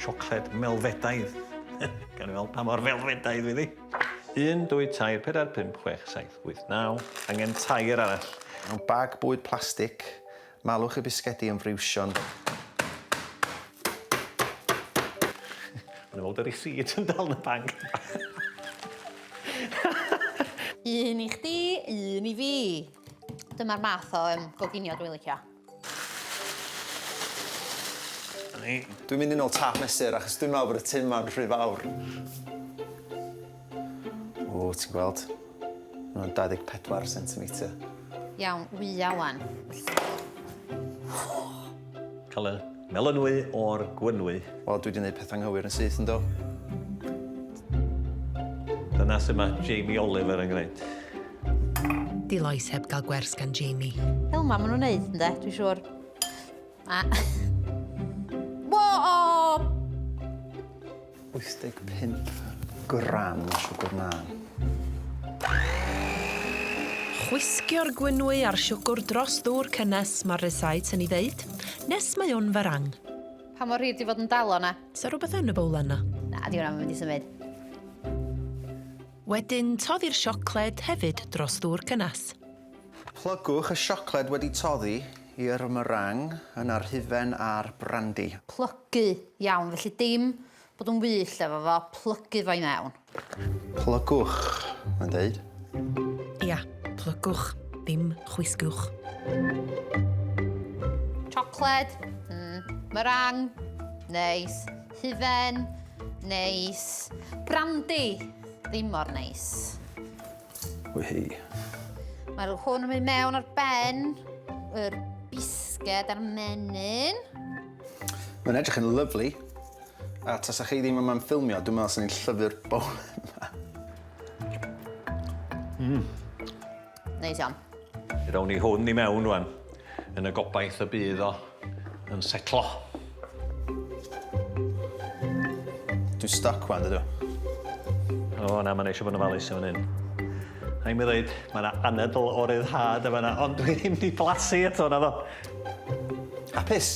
Siocled melfedaidd. Gawn ni weld pa mor felfedaidd fydd hi. 1, 2, 3, 4, 5, 6, 7, 8, 9. Angen tair arall. Mewn bag bwyd plastig, malwch y bisgedi yn friwsion. O'n i'n weld y receipt yn dal yn y banc. Un i chdi, un i fi. Dyma'r math o um, goginio dwi'n licio. Ni. Dwi'n mynd i nôl tap mesur achos dwi'n meddwl bod y tin ma'n rhy fawr. O, ti'n gweld? Mae'n 24 centimetre. Iawn, wya wan. Cael y melynwy o'r gwynwy. Wel, dwi wedi gwneud pethau anghywir yn syth, yn do? Dyna sut mae Jamie Oliver yn gwneud. Di Lois heb gael gwers gan Jamie. Fel ma maen nhw'n neud, ynde? Dwi'n siŵr. A... Wo! 85 gram o siwgr mân. Chwisgio'r gwynwy a'r siwgr dros ddŵr cynnes, mae'r rhesait yn ei ddeud, nes mae o'n farang. Pa mor hir di fod yn dal o na? Sa rhywbeth yn y bowlen na? Na, di hwnna mynd i symud. Wedyn toddi'r siocled hefyd dros ddŵr cynnes. Plygwch y siocled wedi toddi i'r meringue, yna'r hufen a'r brandi. Plygu, iawn, felly dim bod yn wyllt efo fo, plygu fo i mewn. Plygwch, mae'n deud. Ia, plygwch, ddim chwisgwch. Siocled, mm, meringue, neis, hufen, neis, brandi, ddim mor neis. Wehei. Mae'r hwn yn mynd mewn ar ben yr bisged a'r menyn. Mae'n edrych yn lyfli. A tasa chi ddim yma'n ffilmio, dwi'n meddwl sy'n ni'n llyfu'r bowl yma. Neis iawn. Mi rown ni hwn i mewn rwan, yn y gobaith y bydd o yn setlo. Dwi'n stuck wan, dydw. O, na, mae'n eisiau bod yn ofalus yn fan hyn. Rhaid mi ddweud, mae yna anadl o ryddhad yma yna, ond dwi ddim wedi blasu eto, na ddo. Hapus!